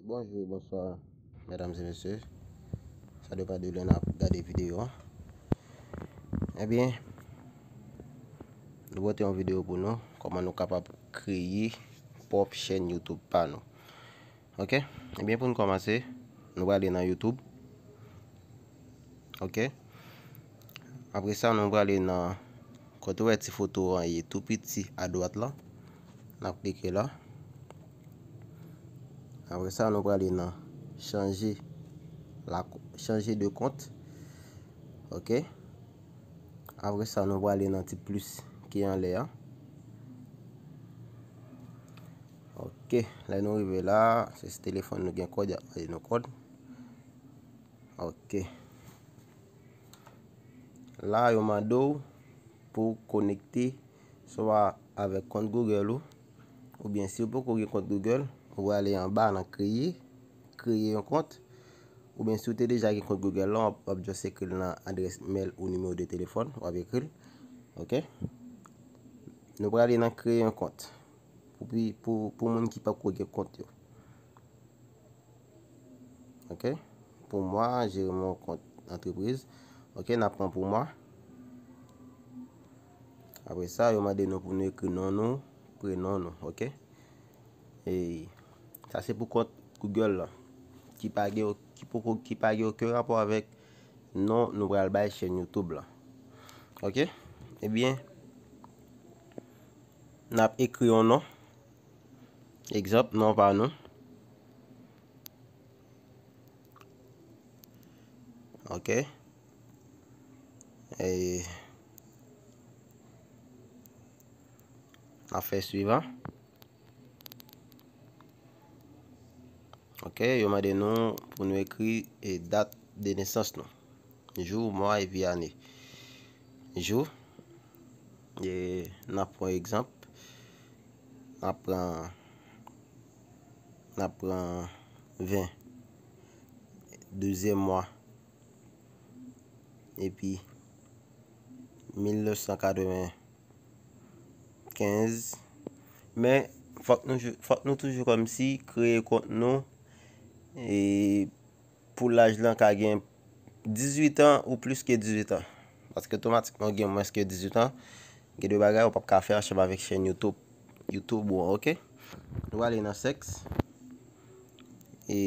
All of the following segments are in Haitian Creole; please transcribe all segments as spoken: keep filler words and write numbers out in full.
Bonjou, bonswa, medam e mesye. Sa depann de lè n ap gade videyo a. Ebyen, nou pote yon videyo pou nou, kòman nou kapab kreye pwòp chèn YouTube pa nou. Ok? Ebyen, pou nou kòmanse, nou prale nan YouTube. Ok? Apre sa, nou prale nan kote w wè ti foto an ye tou piti adwat la. N ap klike la. Apre sa, nou prale nan chanje la, chanje de kont. Ok? Apre sa, nou prale nan ti plis ki anlè a. Ok, lè nou rive la, se si telefòn nou gen kòd, y ap mande nou kòd. Ok. La, yo mande w pou w konekte swa avèk kont Google ou, oubyen si w poko gen kont Google, ou prale anba nan kreye, kreye yon kont, oubyen si w te deja gen kont Google la, w ap, w ap just ekri l nan adrès mail ou nimewo de telefòn, w ap ekri l. Ok? Nou prale nan kreye yon kont. Pou, pi- pou, pou moun ki pako gen kont yo. Ok? Pour moi, gérer mon compte entreprise. Ok, n ap pran pour moi. Apre sa, yo mande nou pou nou ekri non nou, prenon nou, ok? E sa se pou kont Google la, ki pa gen, ki poko, ki pa gen okenn rapò avèk non nou pral bay chèn YouTube la. Ok? Ebyen, n ap ekri yon non. Egzanp, non pa nou. Ok. E n ap fè swivan. Ok, yo mande nou pou nou ekri e dat de nesans nou. Jou, mwa epi ane. Jou. E n ap pran egzanp. N ap pran, n ap pran ven. Douzyèm mwa. Epi mil nèf san katrevenkenz. Men, fòk nou, fòk nou toujou kòmsi kreye kont nou. E pou laj lan ka gen dizuit an ou plis ke dizuit an. Paske otomatikman w gen mwens ke dizuit an, gen de bagay ou p ap ka fè ansanm avèk chèn YouTube, YouTube ou an, ok? Nou ale nan sèks. E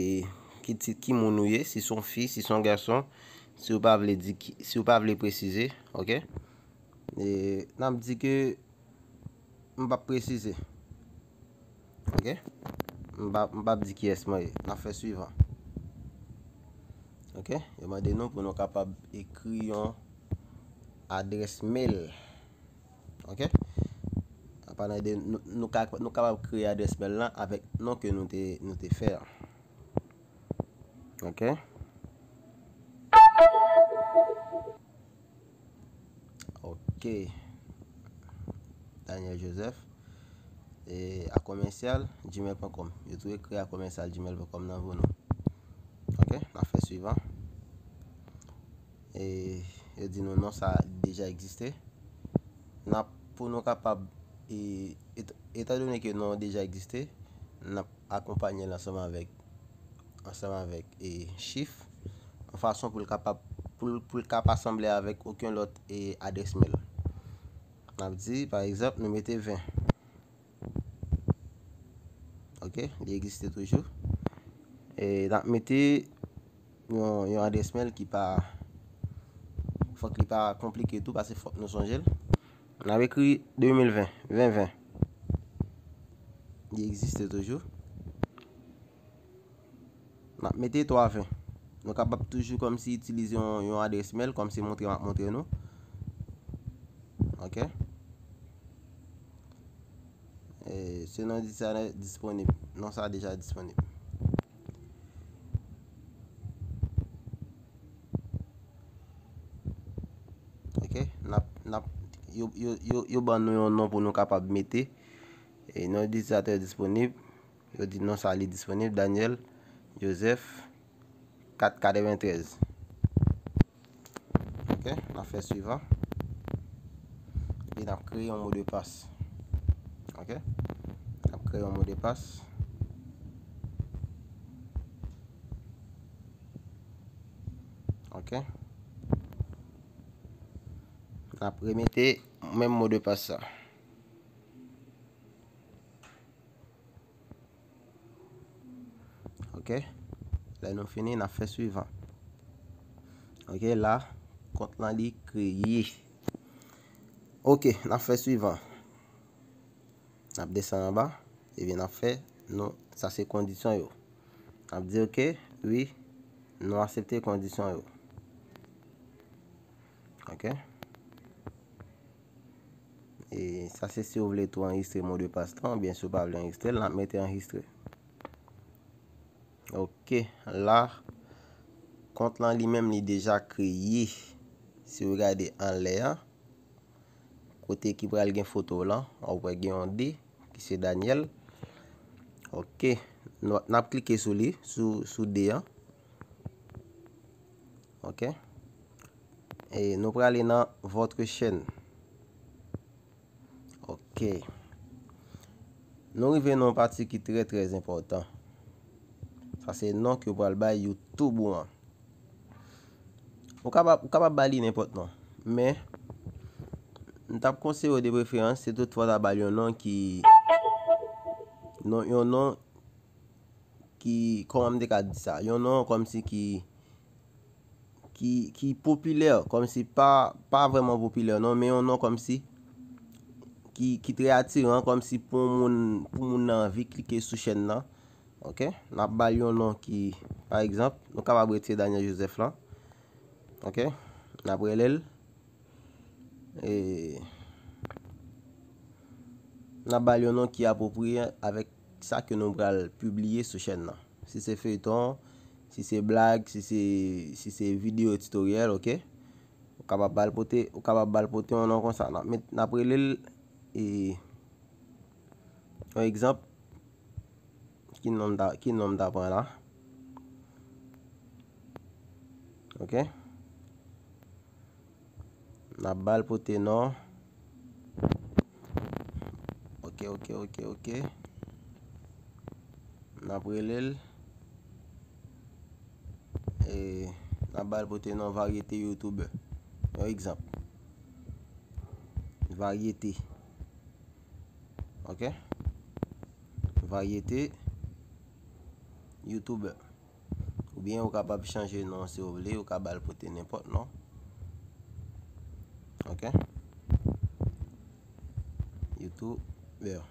ki ti, ki moun ou ye, si se yon fi, si se yon gason, si w pa vle di ki, si w pa vle presize, ok? E n ap di ke m p ap presize. Ok? M p ap, m p ap di kiyès mwen ye. N ap fè swivan. Ok? Yo mande nou pou nou kapab ekri yon adrès mail. Ok? Apa de nou, nou ka, nou kapab kreye adrès mail lan avèk non ke nou te, nou te fè a. Ok? Ok. Daniel Joseph. E a commercial gmail point com. Yo tou ekri a commercial gmail point com nan pou nou. Ok, n ap fè swivan. E yo di nou non sa deja egziste. N ap, pou nou kapab, e, et- etandone ke non deja egziste, n ap akonpanye l ansanm avèk, ansanm avèk e chif, yon fason pou l kapab, pou l, pou l ka pa sanble avèk okenn lòt e adrès mail. N ap di, pa egzanp, nou mete ven. Ok, li egziste toujou. E n ap mete yon, yon adrès mail ki pa, fòk li pa konplike tou, paske fòk nou sonje l. N ap ekri de mil ven, ven ven. Li egziste toujou. N ap mete twa ven. Nou kapab toujou kòmsi itilize yon, yon adrès mail, kòmsi montre m ap montre nou. Ok. E, se non di sa disponib. Non sa deja disponib. Ok, n ap, n ap, yo, yo, yo, yo ban nou yon non pou nou kapab mete. E non itilizatè disponib. Yo di non sa li disponib, Daniel Joseph kat katreventrèz. Ok, n ap fè swivan. Epi n ap kreye yon modepas. Ok, n ap kreye yon modepas. Ok. N ap remete menm modpas sa. Ok. Lè nou fini, n ap fè swivan. Ok, la, kont lan li kreye. Ok, n ap fè swivan. N ap desann anba, epi n ap fè, nou, sa se kondisyon yo. N ap di ok, wi, nou aksepte kondisyon yo. Ok. E sa se si w vle tou anrejistre modpas lan, oubyen si w pa vle anrejistre l, n ap mete anrejistre. Ok, la, kont lan li menm li deja kreye. Si w gade anlè a, kote ki pral gen foto w lan, w ap wè gen yon de, ki se Daniel. Ok, nou, n ap klike sou li, sou, sou de an. Ok. E nou prale nan votre chaîne. Ok. Nou rive nan yon pati ki trè, trè enpòtan. Sa se non ke w pral bay YouTube ou an. Ou kapab, ou kapab ba li nenpòt non. Men, m t ap konseye w de preferans, se tout fwa w ta ba l yon non ki, non, yon non ki, kòman m te ka di sa? Yon non kòmsi ki, ki, ki popilè, kòmsi pa, pa vrèman popilè non, men yon non kòmsi ki, ki trè atiran, kòmsi pou moun, pou moun nan anvi klike sou chèn nan. Ok? N ap ba l yon non ki, pa egzanp, nou kapab retire Daniel Joseph lan. Ok? N ap rele l. E n ap ba l yon non ki apwopriye avèk sa ke nou pral pibliye sou chèn nan. Si se feyton, si se blag, si se, si se videyo editoryèl, ok? Ou kapab ba l pote, ou kapab ba l pote yon non konsa. N ap met, n ap rele l, e, yon egzanp, ki non m ta, ki non m ta pran la? Ok. N ap ba l pote non. Ok, ok, ok, ok. N ap rele l. E, n ap ba l pote non varyete YouTuber. Yon egzanp. Varyete. Ok? Varyete YouTuber. Oubyen ou kapab chanje non si w vle, ou ka ba l pote nenpòt non. Ok? YouTuber.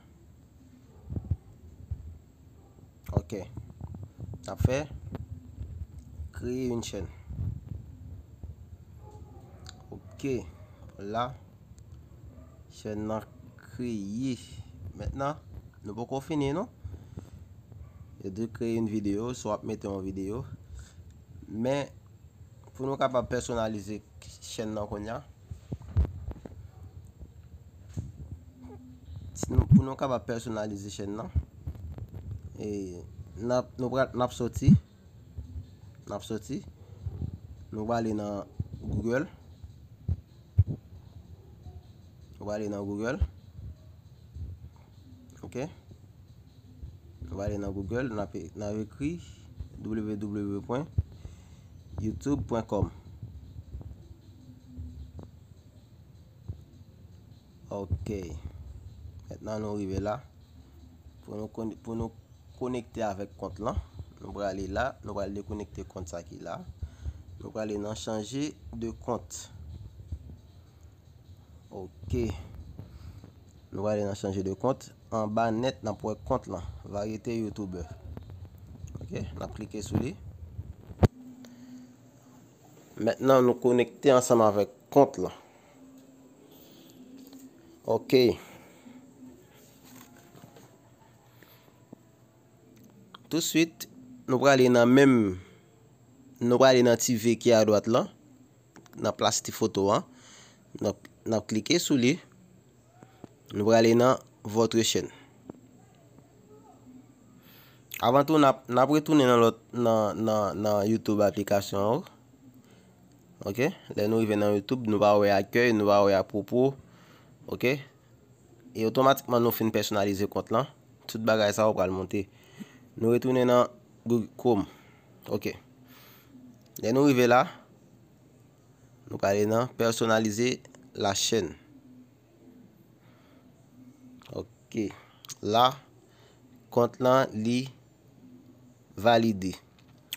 Ok. N ap fè kreye yon chèn. Ok. La, chèn nan kreye. Mentnan, nou poko fini non. Yo di kreye yon videyo, si w ap mete yon videyo. Men, pou nou kapab pèsonalize chèn nan kounye a, si nou, pou nou kapab pèsonalize chèn nan, e, n ap, nou pral, n ap soti, n ap soti, nou prale nan Google, nou prale nan Google, ok, nou prale nan Google, n ap, n ap ekri w w w pwen youtube pwen kòm. Ok. Mentnan nou rive la. Pou nou kon-, pou nou konekte avèk kont lan, nou prale la, nou pral dekonekte kont sa ki la. Nou prale nan chanje de kont. Ok. Nou prale nan chanje de kont. Anba nèt, n ap wè kont lan. Varyete YouTuber. Ok, n ap klike sou li. Mentnan, nou konekte ansanm avèk kont lan. Ok. Touswit, nou prale nan menm, nou prale nan ti V ki adwat lan, nan plas ti foto an. N ap, n ap klike sou li. Nou prale nan votre chaîne. Avan tou, n ap, n ap retounen nan lòt, nan, nan, nan YouTube aplikasyon an. Ok? Lè nou rive nan YouTube, nou va wè akèy, nou va wè apwopo. Ok? E otomatikman nou fin pèsonalize kont lan. Tout bagay sa yo pral monte. Nou retounen nan Google Chrome. Ok. Lè nou rive la, Nou prale nan personnaliser la chaîne. Ok. La, kont lan li valide.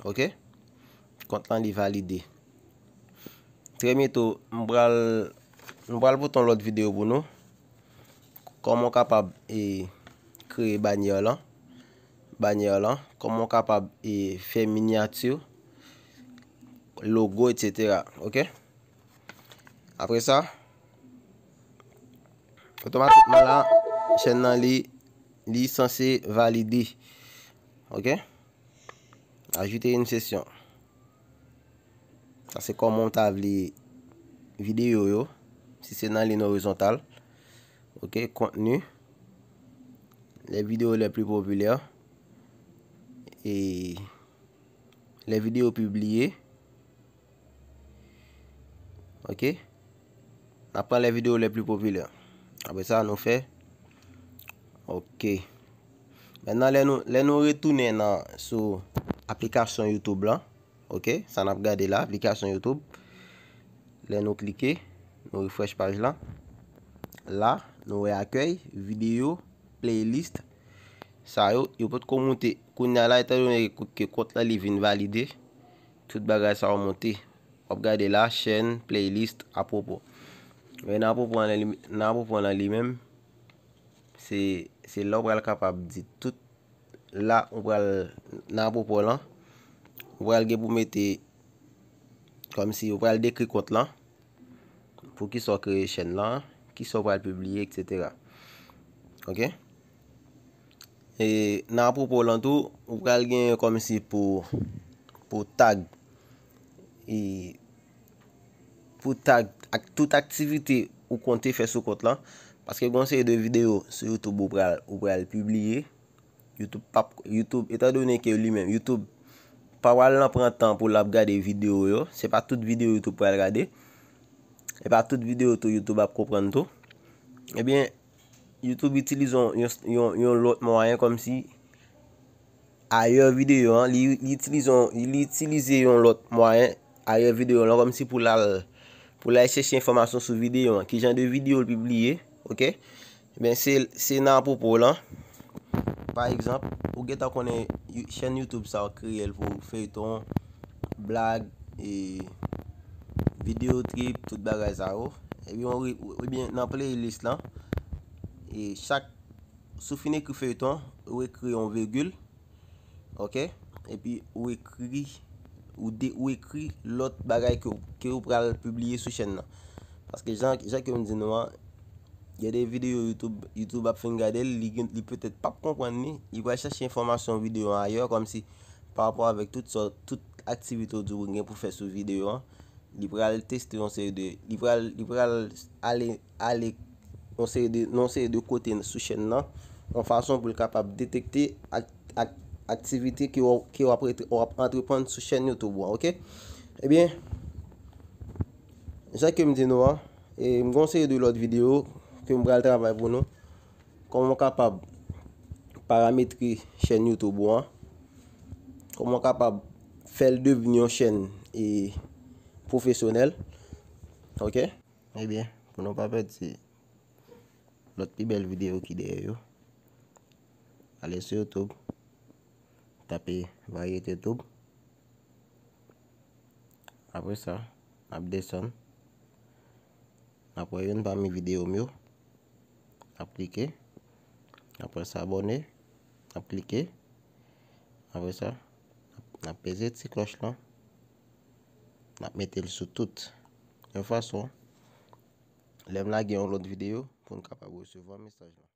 Ok? Kont lan li valide. Trè byento, m pral, m pral pote yon lòt videyo pou nou. Kòman w kapab, e, kreye banyè lan. Banyè lan. Kòman w kapab, e, fè minyati, logo, etsetera. Ok? Apre sa, otomatikman la, chèn nan li, li sanse valide. Ok? Ajouter une session. Sa se kòman w ta vle videyo yo. Si se nan liy orizontal. Ok, contenu. Les vidéos les plus populaires. E les vidéos publiées. Ok. N ap pran les vidéos les plus populaires. Apre sa, nou fè. Ok. Mentnan, lè nou, lè nou retounen nan, sou aplikasyon YouTube lan. Ok. Sa n ap gade la, aplikasyon YouTube. Lè nou klike, nou refresh paj lan. La, nou wè akèy, videyo, playlist. Sa yo, yo potko moute. Kounye a la, etandone ke, ke kont lan li vin valide, tout bagay sa yo moute. W ap gade la, chaîne, playlist, apwopo. Men nan apwopo an li, nan apwopo an li menm, se, se la w pral kapab di tout. La, ou pral, nan apwopo lan, ou pral gen pou mete, kòmsi ou pral dekri kont lan, poukisa w kreye chèn lan, kisa w pral pibliye, etsetera. Ok? E nan apwopo lan tou, ou pral gen kòmsi pou, pou tag, e pou tag ak tout aktivite ou konte fè sou kont lan. Paske gen yon seri de videyo sou YouTube ou pral, ou pral pibliye. YouTube p ap, YouTube, etandone ke li menm, YouTube pa pral nan pran tan pou l ap gade videyo yo. Se pa tout videyo YouTube pral gade. E pa tout videyo tou YouTube ap konprann tou. Ebyen, YouTube itilize yon, yon, yon, yon lòt mwayen kòmsi ayè videyo an, li, li itilize yon, li itilize yon lòt mwayen ayè videyo an, kòmsi pou l al, pou l al chèche enfòmasyon sou videyo an, ki jan de videyo l pibliye, ok? Ebyen, se, se nan apwopo lan. Pa egzanp, ou gentan konnen you-, chèn YouTube sa w kreye l pou feyton, blag, e videyo trip, tout bagay sa yo. Ebyen, ou re-, ou, ebyen, nan playlist lan, e chak, si w fin ekri feyton, ou ekri yon vigil, ok? Epi ou ekri, ou de, ou ekri lòt bagay ke, ke ou pral pibliye sou chèn nan. Paske jan, jan ke m di nou an, gen de videyo YouTube, YouTube ap fin gade l, li gen, li petèt p ap konprann li, li pral chèche enfòmasyon videyo an ayè, kòmsi pa rapò avèk tout sòt, tout aktivite w di w gen pou fè sou videyo an, li pral teste yon seri de, li pral, li pral ale, ale yon seri de, yon seri de kote sou chèn nan, yon fason pou l kapab detekte ak, ak, aktivite ke w, ke w ap rete, w ap antreprann sou chèn YouTube ou an, ok? Ebyen, jan ke m di nou an, e m gen yon seri de lòt videyo ke m pral travay pou nou. Kòman w kapab parametre chèn YouTube ou an? Kòman w kapab fè l devni yon chèn, e, pwofesyonèl? Ok? Ebyen, pou nou pa pèdi lòt pi bèl videyo ki dèyè yo, ale sou YouTube, tape Varyete Tube. Apre sa, n ap desann. N ap wè youn pami videyo m yo. N ap klike. Apre sa, abòne. N ap klike. Apre sa, n ap, n ap peze ti klòch lan. N ap mete l sou tout. Yon fason, lè m lage yon lòt videyo, pou n kapab resevwa mesaj lan.